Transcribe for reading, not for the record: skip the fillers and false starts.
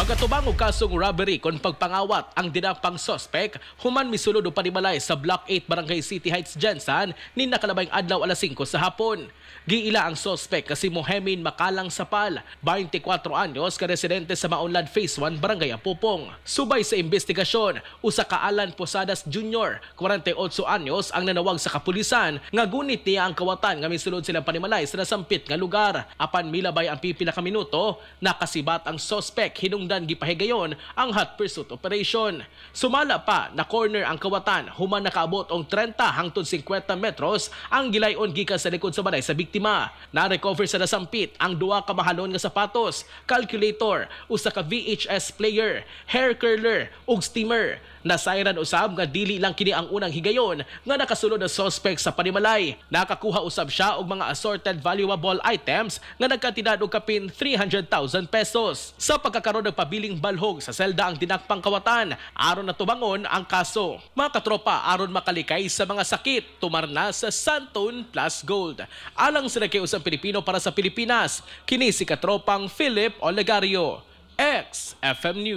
Magatubang og kasong robbery kon pagpangawat ang dinakpang suspect human misulod og panimalay sa Block 8, Barangay City Heights, GenSan ni nakalabayng adlaw alas 5 sa hapon. Giila ang suspect kasi Mohemin Makalang Sapal, 24 anyos, ka residente sa Maunlad Phase 1, Barangay Apopong. Subay sa investigasyon, usa ka Alan Posadas Jr., 48 anyos, ang nanawag sa kapulisan nga gunit niya ang kawatan nga misulod silang panimalay sa nasampit nga lugar. Apan milabay ang pipila ka minuto, nakasibat ang suspect, hinungdan gipahigayon ang hot pursuit operation. Sumala pa, na corner ang kawatan human nakaabot og 30 hangtod 50 metros ang gilayon gikan sa likod sa balay sa biktima. Na-recover sa nasampit ang duha ka mahalon nga sapatos, calculator, usa ka VHS player, hair curler ug steamer. Nasayran usab nga dili lang kini ang unang higayon nga nakasulod ang suspect sa panimalay. Nakakuha usab siya og mga assorted valuable items nga nagkantidad og kapin 300,000 pesos. Sa pagkakaroon ng pabiling balhog sa selda ang dinakpang kawatan aron natubangon ang kaso. Mga katropa, aron makalikay sa mga sakit, tumarna sa Xanthone Plus Gold. Alang sa nagkiusang Pilipino para sa Pilipinas, kini si Katropang Philip Olegario, XFM News.